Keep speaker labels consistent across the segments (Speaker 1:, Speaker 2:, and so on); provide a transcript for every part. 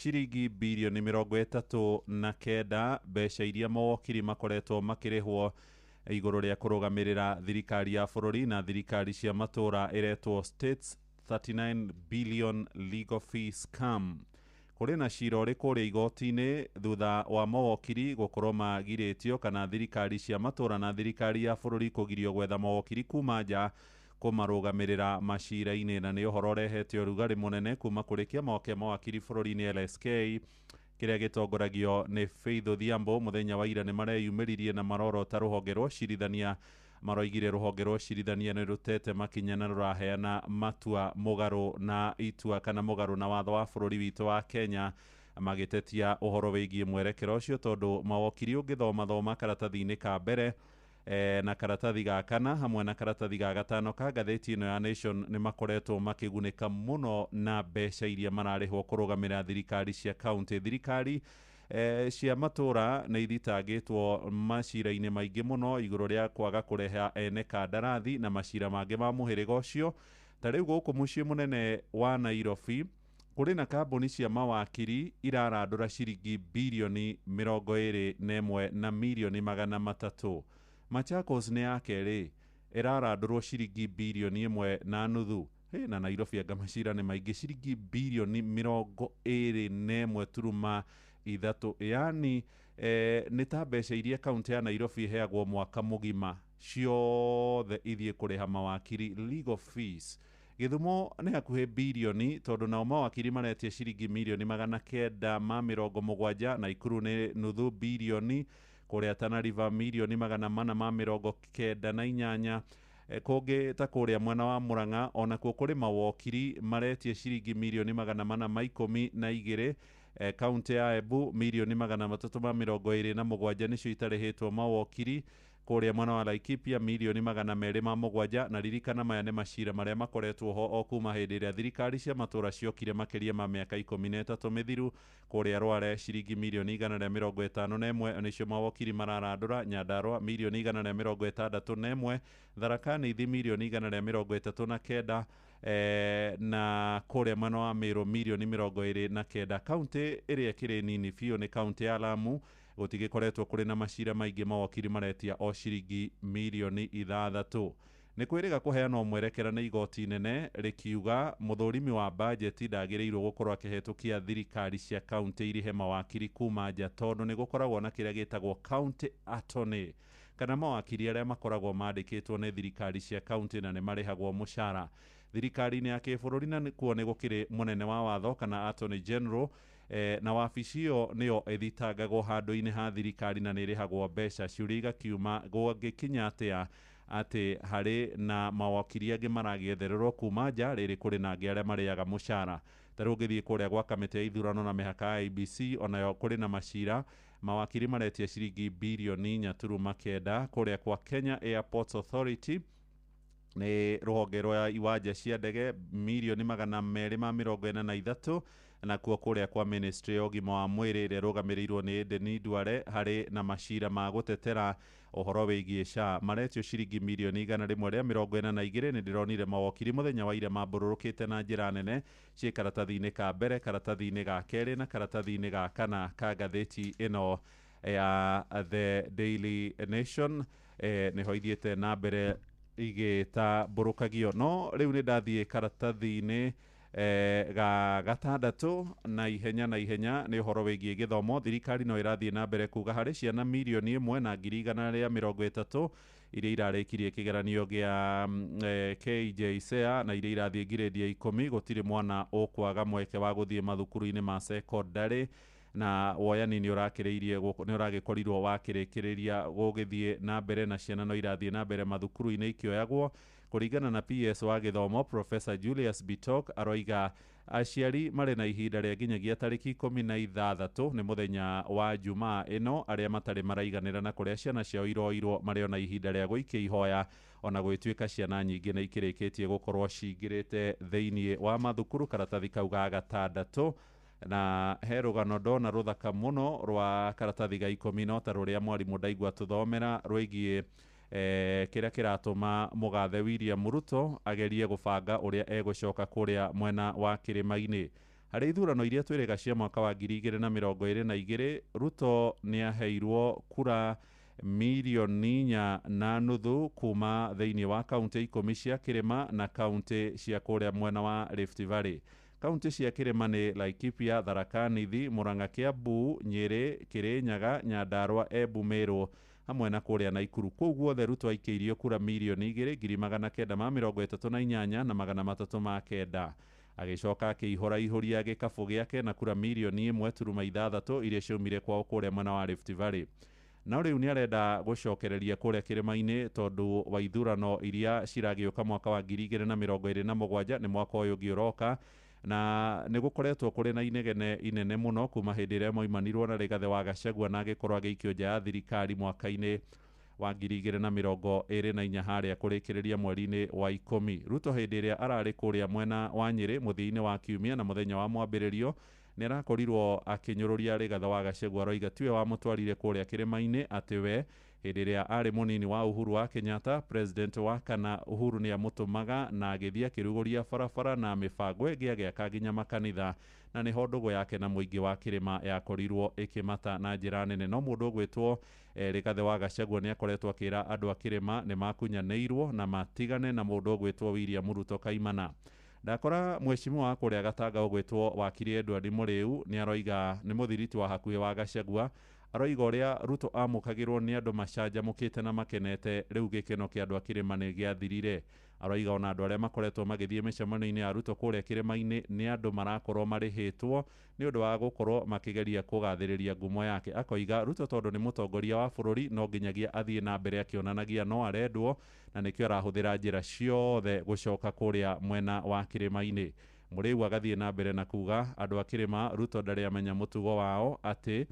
Speaker 1: Ciringi birioni 39, mbeca iria mawokiri makoretwo makĩrĩhwo igũrũ rĩa kũrũgamĩrĩra thirikari ya bũrũri na thirikari cia matũra, ĩretwo States 39 billion legal fee scam. Kũrĩ na cira ũrĩ kũrĩa igoti-inĩ thutha wa mawokiri gũkorwo magirĩtio kana thirikari cia matũra na thirikari ya bũrũri kũgirio gwetha mawokiri kuma nja kũmarũgamĩrĩra macira-inĩ, na nĩ ũhoro ũrehete ũrugarĩ mũnene kuma kũrĩ kĩama kĩa mawakiri bũrũri-inĩ LSK kĩrĩa gĩtongoragio nĩ Faith Odhiambo. Mũthenya wa ira nĩ mareyumĩririe na marorota rũhonge rwa ũcirithania, maroigire rũhonge rwa ũcirithania nĩ rũtete makinya na rũraheana matua mũgarũ na itua kana mũgarũ na watho wa bũrũri witũ wa Kenya, magĩtetia ũhoro wĩgiĩ mwerekera ũcio, tondũ mawokiri ũngĩthoma thoma karatathi-inĩ ka mbere na karatathi ga kana hamwe na karatathi ga gatano ka ngathĩti ĩno ya Nation, nĩ makoretwo makĩgunĩka mũno na mbeca iria mararĩhwo kũrũgamĩrĩra thirikari cia county. Thirikari cia matũra nĩ ithitangĩtwo macira-inĩ maingĩ mũno igũrũ rĩa kwaga kũreha ene kandarathi na macira mangĩ ma mũhĩrĩga ũcio. Ta rĩu gũkũ mũciĩ mũnene wa Nairobi kũrĩ na kambuni cia mawakiri irarandũra ciringi birioni 21 na mirioni 300. Machakos nĩ ya kerĩ, ĩrarandũrwo ciringi birioni 1.5. Hĩ, na Nairobi anga macira nĩ maingĩ, ciringi birioni 21.3, yani nĩ ta mbeca iria kaunti ya Nairobi ĩheagwo mwaka mũgima ciothe ithiĩ kũrĩha mawakiri legal fees. Gĩthumo nĩ hakuhĩ birioni, tondũ nao mawakiri maretia ciringi mirioni 970. Naikuru nĩ nuthu birioni, kũrĩa Tana River mirioni 498. Kũngĩ ta kũrĩa mwena wa Murang'a onakuo kũrĩ mawokiri maretia ciringi mirioni 412. Kaunti ya Embu mirioni 327 nĩcio itarĩhĩtwo mawokiri. Kũrĩa mwena wa Laikipia mirioni 207. Na ririkana maya nĩ macira marĩa makoretwo ho o kuma hĩndĩ ĩrĩa thirikari cia matũra ciokire makĩria ma mĩaka 13 mĩthiru. Kũrĩa Rware ciringi mirioni 151 nĩcio mawokiri mararandũra. Nyandarua mirioni 161, Tharaka Nithi mirioni 139, na kũrĩa mwena wa Meru mirioni 29. Kaunti ĩrĩa ĩkĩrĩ nini biũ nĩ kaunti ya Lamu, gũtigĩkoretwo kũrĩ na macira maingĩ, mawokiri maretia o ciringi mirioni 6. Nĩ kwĩrĩga kũheanwo mwerekera nĩ igoti inene rĩkiuga mũthũrimi wa bajeti ndagĩrĩirwo gũkorwo akĩhetũkia thirikari cia kaunti irihe mawakiri kuma nja, tondũ nĩ gũkoragwo na kĩrĩa gĩtagwo county attorney kana mawakiri arĩa makoragwo mandĩkĩtwo nĩ thirikari cia kaunti na nĩ marĩhagwo mũcara thirikari-inĩ ya kĩbũrũri, na kuo nĩ gũkĩrĩ mũnene wa watho kana attorney general, na wabici ĩyo nĩyo ĩthitangagwo handũ-inĩ ha thirikari na nĩ ĩrĩhagwo mbeca. Ciũria igakiuma, gwangĩkinya atĩa atĩ harĩ na mawakiri angĩ maragĩethererwo kuma nja rĩrĩ kũrĩ na angĩ arĩa marĩaga mũcara? Ta rĩu ũngĩthiĩ kũrĩa gwa kamĩtĩ ya ithurano na mĩhaka ya IEBC, onayo kũrĩ na macira, mawakiri maretia ciringi birioni 4.9. Kũrĩa kwa Kenya Airports Authority, nĩ rũhonge rwa iwanja cia ndege, mirioni 243. Nakuo kũrĩa kwa ministry ya ũgima wa mwĩrĩ ĩrĩa ĩrũgamĩrĩirwo nĩ Denis Duale, harĩ na macira ma gũtetera ũhoro wĩgiĩ SHA, maretio ciringi mirioni 142. Nĩ ndĩronire mawokiri mũthenya wa ira mambũrũrũkĩte na njĩra nene, ciĩ karatathi-inĩ ka mbere, karatathi-inĩ ga kerĩ na karatathi-inĩ ga kana ka ngathĩti ĩno ya The Daily Nation, nĩho ithiĩte na mbere igĩtambũrũkagio. No rĩu nĩ ndathiĩ karatathi-inĩ ga gatandatũ na ihenya na ihenya, nĩ ũhoro wĩgiĩ gĩthomo. Thirikari no ĩrathiĩ na mbere kuga harĩ ciana 1,130,000 iria irarĩkirie kĩgeranio gĩa KJSEA na iria irathiĩ ngirĩndi ya 10, gũtirĩ mwana ũkwaga mweke wa gũthiĩ mathukuru-inĩ ma sekondarĩ. Na woyani nĩ ũrakĩrĩirie, nĩ ũragĩkorirwo wakĩrĩkĩrĩria gũgĩthiĩ na mbere, na ciana no irathiĩ na mbere mathukuru-inĩ ikĩoyagwo. Kũringana na PS wa gĩthomo Professor Julius Bitok, aroiga aciari marĩ na ihinda rĩa nginyagia tarĩki 16, nĩ mũthenya wa Jumaa ĩno, arĩa matarĩ maraiganĩra na kũrĩa ciana ciao iroirwo marĩ ona ihinda rĩa gũikia ihoya, ona gwĩtuĩka ciana nyingĩ nĩ ikĩrĩkĩtie gũkorwo cingĩrĩte thĩinĩ wa mathukuru. Karatathi kau ga gatandatũ. Na he rũgano ndona rũthaka mũno rwa karatathi ga 10, no ta rũrĩa mwarimũ ndaigua tũthomera, rwĩgiĩ kĩrĩa kĩratũma mũgathe William Ruto agerie gũbanga ũrĩa egũcoka kũrĩa mwena wa kĩrĩma-inĩ. Harĩ ithurano iria twĩrĩga cia mwaka wa 2022, Ruto nĩaheirwo kura 4.5 mirioni kuma thĩinĩ wa kaunti 10 cia kĩrĩma na kaunti cia kũrĩa mwena wa Rift Valley. Kaunti cia kĩrĩma nĩ Laikipia, Tharaka Nithi, Murang'a, Kiambu, Nyĩrĩ, Kirinyaga, Nyandarua, Embu, Meru hamwe na kũrĩa Naikuru. Kũu guothe Ruto aikĩirio kura 2,938,309. Agĩcoka akĩihũra ihũria gĩkabũ gĩake na kura 1.6 mirioni iria ciaumire kwao kũrĩa mwena wa Rift Valley. No rĩu nĩarenda gũcokereria kũrĩa kĩrĩma-inĩ tondũ wa ithurano iria ciragĩũka mwaka wa 2027, nĩ mwaka ũyũ ũngĩ ũroka, na nĩ gũkoretwo kũrĩ na inegene inene mũno kuma hĩndĩ ĩrĩa maumanirwo na Rigathĩ wa Gachagua na agĩkorwo agĩikio nja ya thirikari mwaka-inĩ wa 2024 harĩa kũrĩkĩrĩria mweri-inĩ wa 10. Ruto hĩndĩ ĩrĩa ararĩ kũrĩa mwena wa Nyĩrĩ mũthia-inĩ wa kiumia na mũthenya wa mwambĩrĩrio, nĩ arakorirwo akĩnyũrũria Rigathĩ wa Gachagua, aroiga tiwe wamũtwarire kũrĩa kĩrĩma-inĩ, atĩ we hĩndĩ ĩrĩa arĩ mũnini wa Uhuru wa Kenyatta, president wa kana, Uhuru nĩ amũtũmaga na agĩthiĩ akĩrugũria barabara na mĩbango ĩngĩ, agĩaka nginya makanitha, na nĩho ndũgũ yake na mũingĩ wa kĩrĩma yakorirwo ĩkĩmata na njĩra nene. No mũndũ ũgwĩtwo Rigathĩ wa Gachagua nĩ akoretwo akĩra andũ a kĩrĩma nĩ makunyanĩirwo na matigane na mũndũ ũgwĩtwo William Ruto kaimana. Ndakora mheshimiwa wa kũrĩa Gatanga ũgwĩtwo wakiri Edward Mũrĩu, nĩ aroiga nĩ mũthiriti wa hakuhĩ wa Gachagua, aroiga ũrĩa Ruto amũkagĩrwo nĩ andũ macanjamũkĩte na makenete, rĩu gĩkeno kĩa andũ a kĩrĩma nĩ gĩathirire. Aroiga ona andũ arĩa makoretwo magĩthiĩ mĩcemanio-inĩ ya Ruto kũrĩa kĩrĩma-inĩ nĩ andũ marakorwo marĩhĩtwo nĩ ũndũ wa gũkorwo makĩgeria kũgathĩrĩria ngumo yake. Akoiga Ruto tondũ nĩ mũtongoria wa bũrũri no nginyagia athiĩ na mbere akĩonanagia no arendwo, na nĩkĩo arahũthĩra njĩra ciothe gũcoka kũrĩa mwena wa kĩrĩma-inĩ. Mũrĩu agathiĩ na mbere na kuga andũ a kĩrĩma Ruto ndarĩ amenya mũtugo wao, atĩ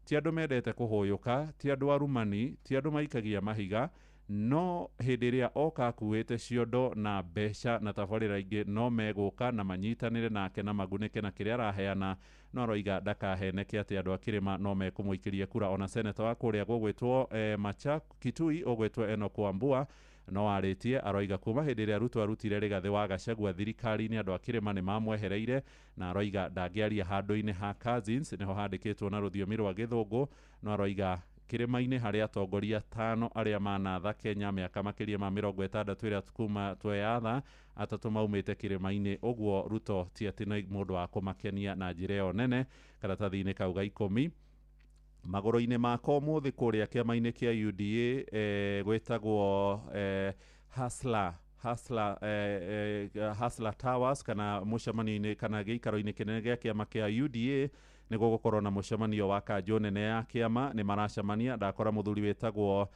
Speaker 1: ti andũ mendete kũhũyũka, ti andũ arumani, ti andũ maikagia mahiga, no hĩndĩ ĩrĩa oka akuĩte ciondo na mbeca na tabarĩra ingĩ no megũka na manyitanĩre nake na magunĩke na kĩrĩa araheana. No aroiga ndakaheneke atĩ andũ a kĩrĩma no mekũmũikĩria kura. Ona seneta wa kũrĩa gũgwĩtwo Macha Kitui ũgwĩtwo Enoch Wambua no arĩtie, aroiga kuma hĩndĩ ĩrĩa Ruto arutire Rigathĩ wa Gachagua thirikari-inĩ, andũ a kĩrĩma nĩ mamwehereire, na aroiga ndangĩaria handũ-inĩ ha cousins, nĩho handĩkĩtwo na rũthiomi rwa Gĩthũngũ. No aroiga kĩrĩma-inĩ harĩ atongoria 5 arĩa manatha Kenya mĩaka makĩria ma 60 ĩrĩa kuma tweyatha, 3 maumĩte kĩrĩma-inĩ. Ũguo Ruto ti atĩ nĩ mũndũ wa kũmakenia na njĩra ĩyo nene. Karatathi-inĩ kau ga 10 magũrũ-inĩ mako ũmũthĩ kũrĩa kĩama-inĩ kĩa UDA gwĩtagwo Hustler Towers, kana mũcemanio-inĩ kana gĩikaro-inĩ kĩnene gĩa kĩama kĩa UDA, nĩguo gũkorwo na mũcemanio wa kanjũ nene ya kĩama. Nĩ maracemania. Ndakora mũthuri wĩtagwo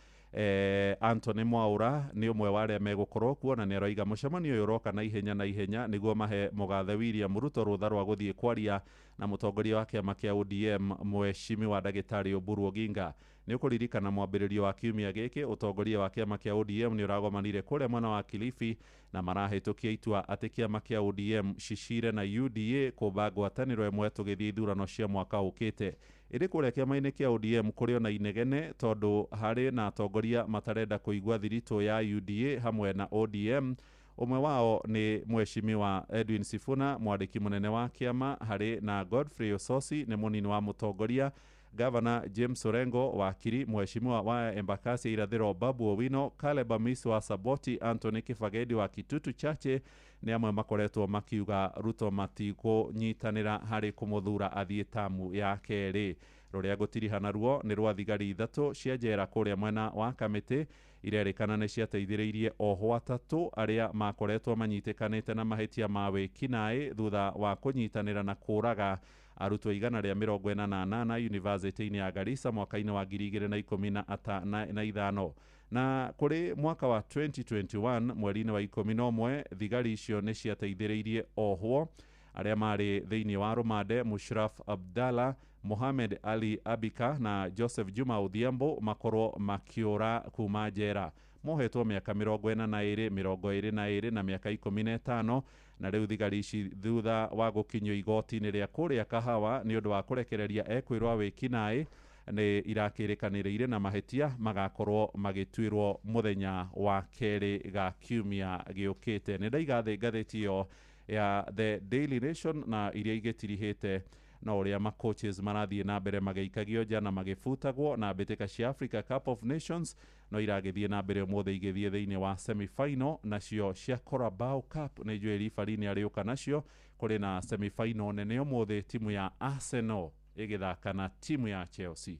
Speaker 1: Anthony Mwaura nĩ ũmwe wa arĩa megũkorwo kuo, na nĩ aroiga mũcemanio ũyũ ũroka na ihenya na ihenya nĩguo mahe mũgathe William Ruto rũtha rwa gũthiĩ kwaria na mũtongoria wa kĩama kĩa ODM, mheshimiwa ndagĩtarĩ Oburu Oginga. Nĩ ũkũririkana mwambĩrĩrio wa kiumia gĩkĩ, ũtongoria wa kĩama kĩa ODM nĩ ũragomanire kũrĩa mwena wa Kilifi na marahĩtũkia itua atĩ kĩama kĩa ODM cicire na UDA kũmba ngwatanĩro ĩmwe tũgĩthiĩ ithurano cia mwaka ũkĩte. Ĩndĩ kũrĩa kĩama-inĩ kĩa ODM kũrĩ ona inegene tondũ harĩ na atongoria matarenda kũigua thiritũ ya UDA hamwe na ODM. Ũmwe wao nĩ mheshimiwa Edwin Sifuna, mwandĩki mũnene wa kĩama, harĩ na Godfrey Ososi, nĩ mũnini wa mũtongoria, Gavana James Orengo, wakiri mheshimiwa wa Embakasi ya Irathĩro Babu Owino, Caleb Amisi wa Saboti, Anthony Kibagedi wa Kitutu Chache nĩ amwe makoretwo makiuga Ruto matikũnyitanĩra harĩ kũmũthura athiĩ tamu ya kerĩ. Rũrĩa ngũtiriha naruo nĩ rwa thigari 3 cia njera kũrĩa mwena wa Kamĩtĩ irerĩkana nĩ ciateithĩrĩirie ohwo 3 arĩa makoretwo manyitĩkanĩte na mahĩtia ma wĩkinaĩ thutha wa kũnyitanĩra na kũraga arutwo 148 yunivasĩtĩ-inĩ ya Garissa mwaka-inĩ wa 2015. Na kũrĩ mwaka wa 2021 mweri-inĩ wa 11, thigari icio nĩ ciateithĩrĩirie ohwo arĩa marĩ thĩinĩ wa rũmande, Mushraf Abdallah, Mohamed Ali Abika na Joseph Juma Odhiambo, makorwo makĩũra kuma njera. Mohetwo mĩaka 42, 22 na mĩaka 15. Na rĩu thigari ici thutha wa gũkinyio igoti-inĩ rĩa kũrĩa Kahawa nĩ ũndũ wa kũrekereria ekwĩrwo a wĩkinaĩ, nĩ irakĩrĩkanĩrĩire na mahĩtia magakorwo magĩtuĩrwo mũthenya wa kerĩ ga kiumia gĩũkĩte. Nĩ ndaiga thĩ ngathĩti ĩyo Ya The Daily Nation na iria igĩtirihĩte no ũrĩa ma coaches marathiĩ na mbere magĩikagio nja na magĩbutagwo. Na mbĩtĩka cia Africa Cup of Nations no iragĩthiĩ na mbere ũmũthĩ igĩthiĩ thĩinĩ wa semi-final, nacio cia Carabao Cup nĩ njũĩ ribari nĩ arĩũka nacio. Kũrĩ na semi-final nene ũmũthĩ, timu ya Arsenal ĩgĩthaka na timu ya Chelsea.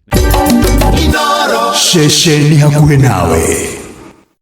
Speaker 2: Ceceni hakuhĩ nawe.